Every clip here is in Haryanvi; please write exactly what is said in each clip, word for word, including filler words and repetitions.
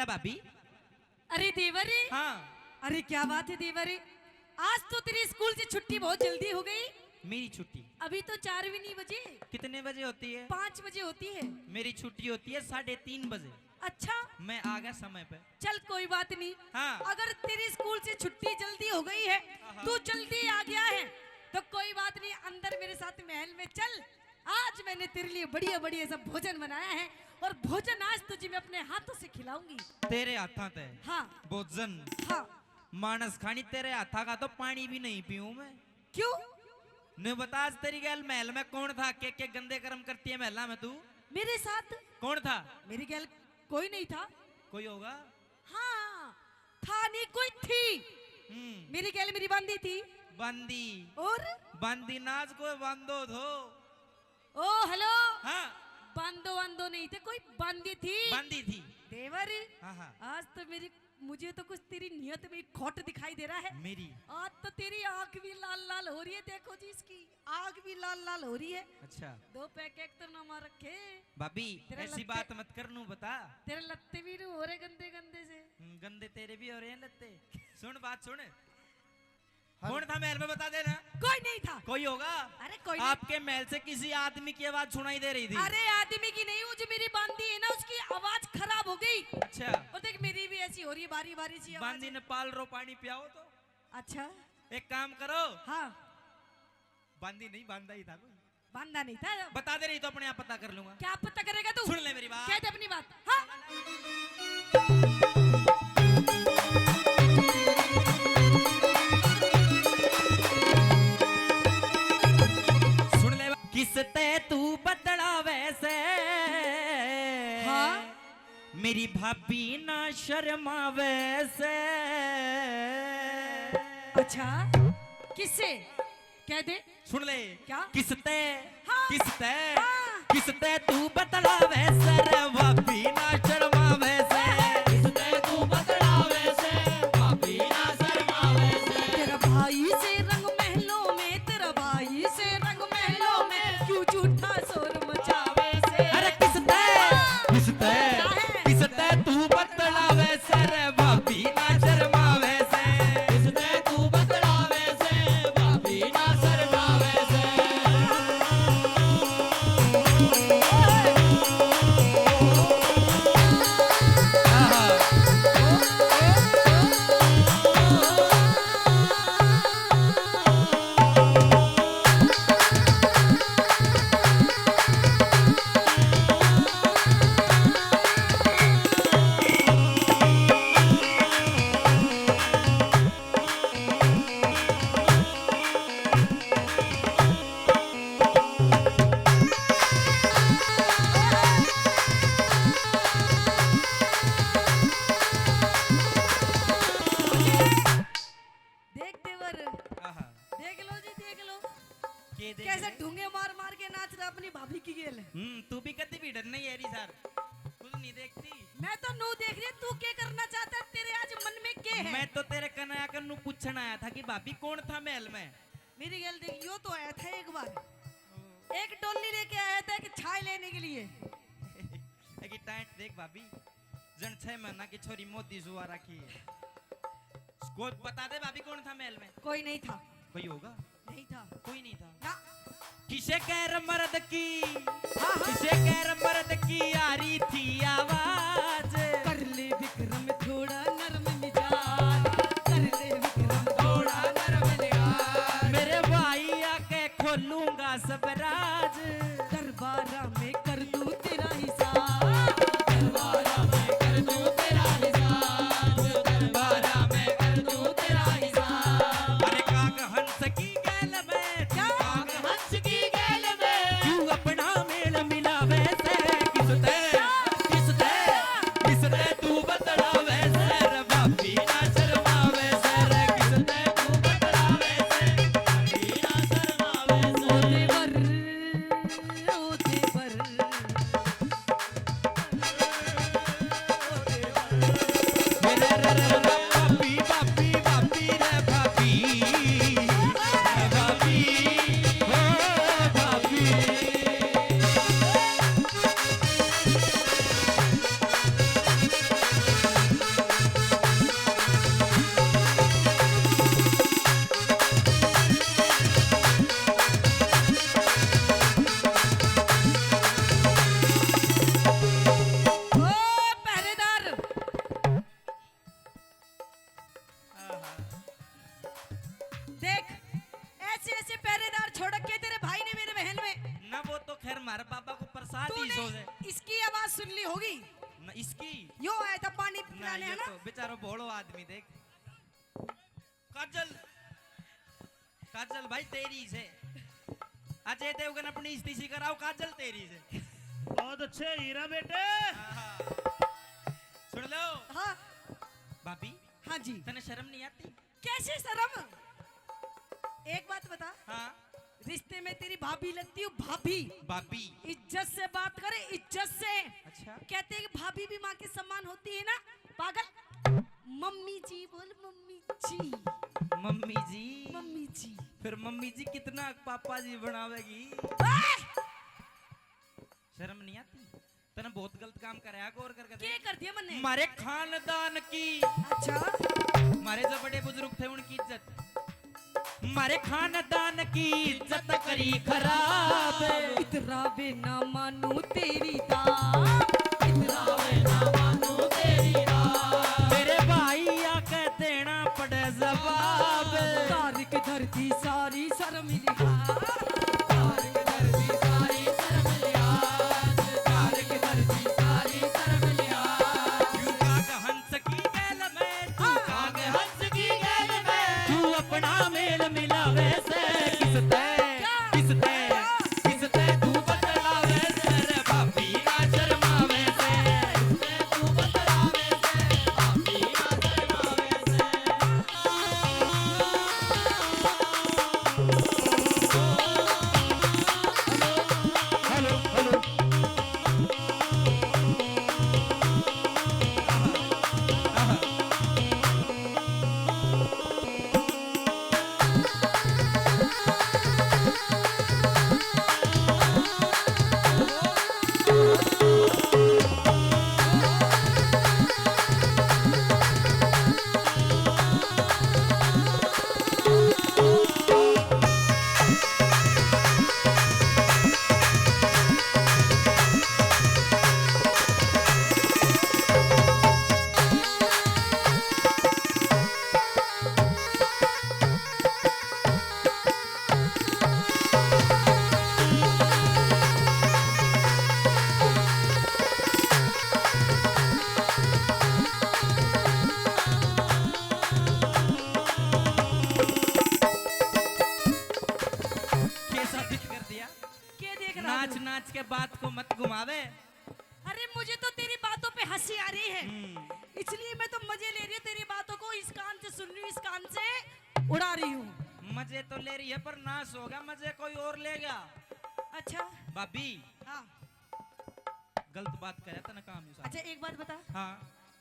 भाभी। अरे देवर रे। हाँ। अरे क्या बात है देवर रे, आज तो तेरी स्कूल से छुट्टी बहुत जल्दी हो गई। मेरी छुट्टी? अभी तो चार भी नहीं बजे। कितने बजे होती है? पाँच बजे होती है। मेरी छुट्टी होती है साढ़े तीन बजे। अच्छा। मैं आ गया समय पे। चल कोई बात नहीं। हाँ। अगर तेरी स्कूल से छुट्टी जल्दी हो गई है, हाँ, हाँ। तू जल्दी आ गया है, तो कोई बात नहीं, अंदर मेरे साथ महल में चल। आज मैंने तेरे लिए बढ़िया बढ़िया सा भोजन बनाया है और भोजन आज तुझे मैं अपने हाथों से खिलाऊंगी। तेरे हाथों ते? हाँ। भोजन? हाँ। मानस खानी, तेरे हाथा का तो पानी भी नहीं पीऊं मैं। क्यों? ने बता, आज तेरी गैल महल में कौन था, के के गंदे कर्म करती है महला में तू? मेरे साथ? कौन था? मेरी गैल कोई नहीं था। कोई होगा? हाँ, था नहीं, कोई थी। हम्म। मेरी गैल मेरी बांदी थी। बांदी? और? बांदी नाच को बांदो थो। ओ हेलो। हाँ। बांदो वांदो नहीं थे, कोई बांदी थी। बांदी थी। देवर। हाँ, हाँ। आज तो मेरी, मुझे तो कुछ तेरी नियत में खोट दिखाई दे रहा है। मेरी? आज तो तेरी आंख भी लाल लाल हो रही है, देखो जी इसकी आंख भी लाल लाल हो रही है। अच्छा। दो पैकेट तो ना मार रखे। भाभी, तेरे ऐसी लत्ते, बात मत कर नू बता। तेरे लत्ते भी नू हो रहे गंदे गंदे से। हम्म, गंदे तेरे भी हो रहे हैं लत्ते। सुन बात सुन। हाँ। कौन था महल में, बता देना। कोई नहीं था। कोई होगा? अरे कोई नहीं। आपके महल से किसी आदमी की आवाज सुनाई दे रही थी। अरे आदमी की नहीं, वो जो मेरी बांदी है ना, उसकी आवाज खराब हो गई। अच्छा। और देख मेरी भी ऐसी हो रही है, बारी बारी सी आवाज। बांदी ने पाल रो पानी पियाओ तो। अच्छा। एक काम करो। हाँ। बांदी नहीं, बांदा ही था कोई। बांदा नहीं था। बता दे रही तो अपने आप पता कर लूंगा। क्या पता करेगा तू? सुन ले मेरी बात। कह दे अपनी बात। हाँ। सुन ले। किस ते तू बतलावे से? हाँ। मेरी भाभी ना शर्मावे से। अच्छा, किससे? कह दे। सुन ले। क्या? किस ते? हाँ। किस ते? हाँ। किस ते तू बतलावे से रे भाभी ना शर्मावे से? किस ते तू बतलावे से भाभी ना शर्मावे से? तेरा भाई से रंग महलों में, तेरा भाई से रंग महलों में, क्यों झूठा शोर मचावे से? अरे किस ते? हाँ। किस ते? क्या है? किस ते तू बतलावे से रे भाभी ना शर्मावे से? किस ते तू बतलावे से भाभी ना शर्मावे से? देख देवर, आहा। देख लो जी, देख लो। के देख कैसे ले? ढूंगे मार मार के नाच रहा अपनी भाभी की गेल। हम्म, तू भी कदी भी डर नहीं है री सर, कुछ नहीं देखती। मैं तो नू देख रही, तू क्या करना चाहता है, तेरे आज मन में क्या है? मैं तो तेरे कने आकर नू पूछण आया था कि भाभी कौन था महल में। मेरी गेल देख, यो तो आया था एक बार, एक डोली लेके आया था एक छाय लेने के लिए। एक टाइट देख भाभी, जन छह महीना की छोरी मोदी जुआ रखी है। कोई बता दे भाभी, कौन था महल में? कोई नहीं था। कोई होगा? नहीं था। कोई नहीं था। ना। किसे गैर मर्द की, हाँ, हाँ। किसे गैर मर्द की आ रही थी आवाज? कर ले विक्रम थोड़ा नरम मिजाज, कर ले विक्रम थोड़ा नरम मिजाज। मेरे भाई आके खोलूंगा सब राज। दरबारा में कर दूं तेरा हिसाब। दरबारा में कर दूं तेरा हिसाब। दरबारा में कर दूं तेरा हिसाब। अरे काग हंस की गैल में, क्या? काग हंस की गैल में क्यों अपना मेल मिलावे से? इसकी आवाज सुन ली होगी। ना, इसकी? यो आया था पानी ना, पिलाने, ये है ना? तो बेचारा भोलो आदमी, देख। काजल, काजल भाई तेरी से। अजय देवगन अपनी इस्तीसी कराओ, काजल तेरी से। बहुत अच्छे हीरा बेटे। हाँ, हाँ। सुन लो। हाँ। भाभी। हाँ जी। तने शर्म नहीं आती? कैसे शर्म? एक बात बता। हाँ। रिश्ते में तेरी भाभी लगती हूँ, भाभी। भाभी। इज्जत से बात करे, इज्जत से। अच्छा। कहते हैं कि भाभी भी माँ के समान होती है ना, पागल। मम्मी जी बोल, मम्मी जी। मम्मी जी। मम्मी जी। फिर मम्मी जी कितना पापा जी बनावेगी? ओए! शर्म नहीं आती? तने बहुत गलत काम करया, गौर करके के देख। कर दिया मन्ने? मारे खानदान की, अच्छा। मारे जो बड़े बुजुर्ग थे उनकी इज्जत, मारे खानदान की इज्जत करी खराब। इतरावे ना मानू तेरी दाब, इतरावे ना मानू तेरी दाब। मेरे भाई आके देना पड़े जवाब। तारक धरती सारी शर्म लिहाज। तारक धरती सारी शर्म लिहाज। तारक धरती सारी शर्म लिहाज। क्यों काग हंस की गैल में, तू हाँ। काग हंस की गैल में, तू अपना मेल मिलावे से। किस तै, क्या? किस तै, किस तै तू बतलावे से रे भाभी ना शर्मावे से। किस तै तू बतलावे से भाभी ना शर्मावे से। Hello, hello. के साबित कर दिया? के देख रहा नाच तू? नाच के बात को मत घुमावे। अरे, मुझे तो तेरी बातों पे हंसी आ रही है, हम्म। इसलिए मैं तो मजे ले रही हूँ तेरी बातों को। इस कान से सुन रही हूँ, इस कान से उड़ा रही हूँ। मजे तो ले रही है, पर नाश होगा, मजे कोई और लेगा। अच्छा। भाभी। हाँ। गलत बात करे तने काम ही सारा। अच्छा, एक बात बता। हाँ।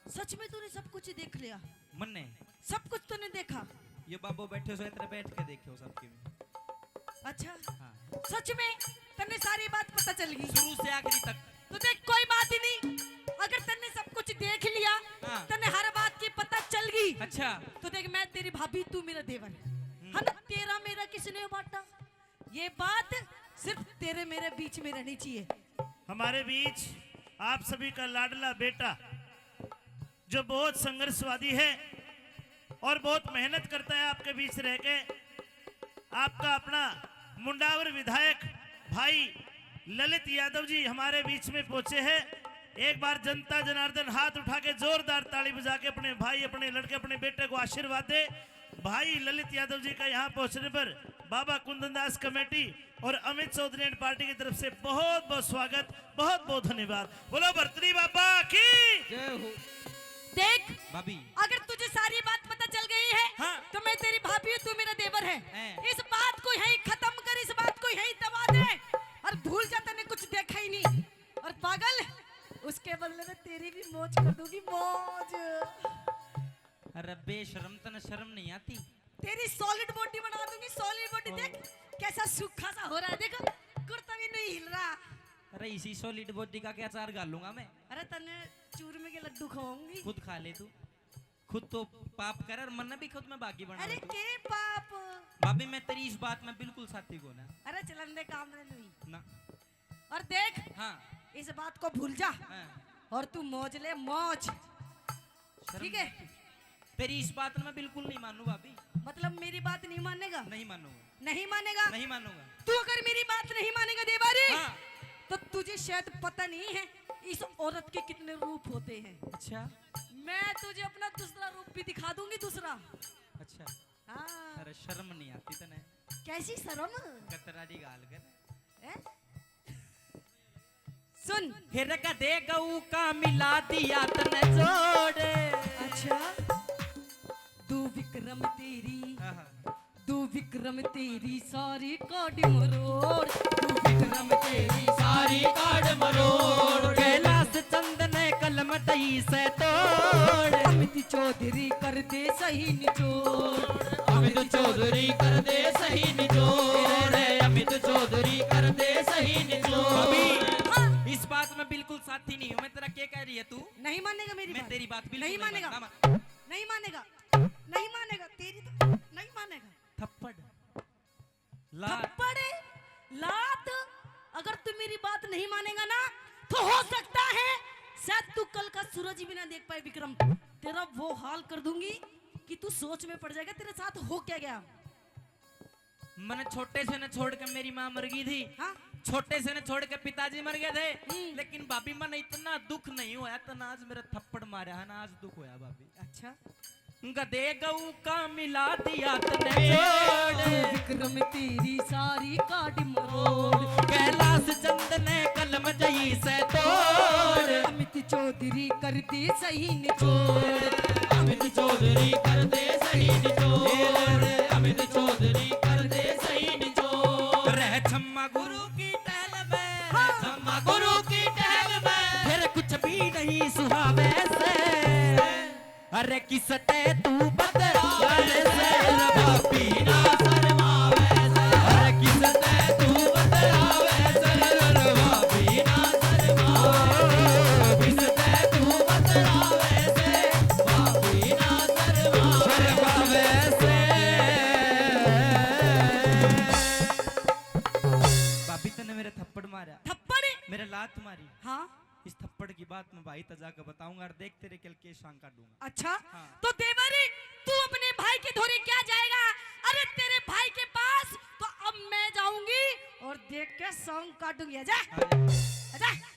सच में तूने सब कुछ देख लिया? मन्ने। सब कुछ तूने देखा? ये बाबू बैठे सो, इतने बैठ के देखे हो सबके में। अच्छा। हाँ। सच में तन्ने सारी बात पता चल गई? शुरू से आखिरी तक। तो देख, कोई बात ही नहीं, अगर तन्ने सब कुछ देख लिया, हाँ। तन्ने हर बात की पता चल गई। अच्छा। तो देख, मैं तेरी भाभी, तू मेरा देवर, हम्म। है ना? तेरा मेरा किसने बांटा? ये बात सिर्फ तेरे मेरे बीच में रहनी चाहिए। हमारे बीच आप सभी का लाडला बेटा, जो बहुत संघर्षवादी है और बहुत मेहनत करता है आपके बीच रह के, आपका अपना मुंडावर विधायक भाई ललित यादव जी हमारे बीच में पहुंचे हैं। एक बार जनता जनार्दन हाथ उठा के जोरदार ताली बजा के अपने भाई, अपने लड़के, अपने बेटे को आशीर्वाद दे। भाई ललित यादव जी का यहाँ पहुंचने पर बाबा कुंदन दास कमेटी और अमित चौधरी एंड पार्टी की तरफ से बहुत बहुत स्वागत, बहुत बहुत धन्यवाद। बोलो भरतरी बाबा की। जय हो। देख भाभी। अगर तुझे सारी बात पता चल गई है, हाँ। तो मैं तेरी भाभी हूँ, तू मेरा देवर है। हैं। इस बात को यहीं खत्म कर, इस बात को यहीं दबा दे और भूल जा, तन्ने कुछ देखा ही नहीं। और पागल, उसके बदले में तेरी भी मौज कर दूंगी, मौज। अरे बेशरम, तन्ने शर्म नहीं आती? तेरी solid body बना दूंगी, solid body। ओ। देख कैसा सूखा सा हो रहा है, देख कुर्ता भी नहीं हिल रहा। अरे इसी solid body का क्या अचार घालूंगा मैं? अरे तन्ने चूरमे के लड्डू खवाऊंगी। खुद खा ले तू, खुद तो पाप कर और मन्ने भी खुद में भागी बना अरे ले तू। के पाप? भाभी मैं तेरी इस बात में बिल्कुल साथी को ना। अरे चलन दे काम रे नुई। ना। और देख, हाँ। इस बात को भूल जा। हाँ। और तू मौज ले, मौज। शर्म ठीक है? नहीं आती? तेरी इस बात में बिल्कुल नहीं मानू भाभी। मतलब मेरी बात नहीं मानेगा? नहीं मानूंगा। नहीं मानेगा? नहीं मानूंगा। तू अगर मेरी बात नहीं मानेगा देवारी, हाँ। तो तुझे शायद पता नहीं है इस औरत के कितने रूप होते हैं। अच्छा। मैं तुझे अपना दूसरा रूप भी दिखा दूंगी, दूसरा। अच्छा। हाँ। अरे शर्म नहीं आती तने? कैसी शर्म? कतराड़ी गाल कर। हैं? सुन। फिर कदे गऊ का मिला दिया तने जोड़। अच्छा। दू विक्रम तेरी, आहा। दू विक्रम तेरी सारी काड़ी मरोड़, दू विक्रम तेरी सारी काड़ मरोड़। कैलाश चंद ने कलम दई से तोड़। अमित चौधरी कर दे सही निचोड़, अमित चौधरी कर दे सही निचोड़। अमित चौधरी कर दे सही निचोड़। अभी इस बात में बिल्कुल साथी नहीं हूँ मैं। तेरा क्या कह रही है तू? नहीं मानेगा मेरी मैं बात। तेरी बात बिल्कुल नहीं नहीं मानेगा। मानता मैं। नहीं मानेगा, नहीं मानेगा, तेरी तो नहीं मानेगा। थप्पड़। ला। थप्पड़, लात। अगर तू मेरी बात नहीं मानेगा ना, तो हो सकता है शायद तू कल का सूरज भी ना देख पाए विक्रम। तेरा वो हाल कर दूंगी कि तू सोच में पड़ जाएगा, तेरे साथ हो क्या गया। मैंने छोटे से ने छोड़ के मेरी माँ मर गई थी। हाँ। छोटे से ने छोड़ के पिताजी मर गए थे। हम्म। लेकिन भाभी, मैंने इतना दुख नहीं होया, इतना आज मेरा थप्पड़ मारा है ना, आज दुख होया भाभी। अच्छा। गधे गऊ का मिला दिया तने जोड़। विक्रम तेरी सारी काड़ मरोड़। कैलाश चंद ने कलम जई से तोड़। अमित चौधरी कर दे सही निचोड़। अमित चौधरी कर दे सही निचोड़। अमित चौधरी कर दे सही निचोड़। रह छम्मा गुरु की टहल में, रह छम्मा गुरु की टहल में, फिर कुछ भी नहीं सुहावे से। अरे किस ते तू बतलावे से, भाभी ना शर्मावे से। अरे किस ते तू बतलावे से, भाभी ना शर्मावे। किस ते तू बतलावे से, भाभी ना शर्मावे से। भाभी, तने मेरे थप्पड़ मारा। थप्पड़? मेरे लात मारी। हाँ। इस थप्पड़ की बात मैं भाई तक जाकर बताऊंगा और देख तेरे कल के शांग काटूंगा। अच्छा। हाँ। तो देवर, तू अपने भाई के धोरे क्या जाएगा? अरे तेरे भाई के पास तो अब मैं जाऊंगी और देख के शांग काटूंगी। आजा। हाँ। आजा।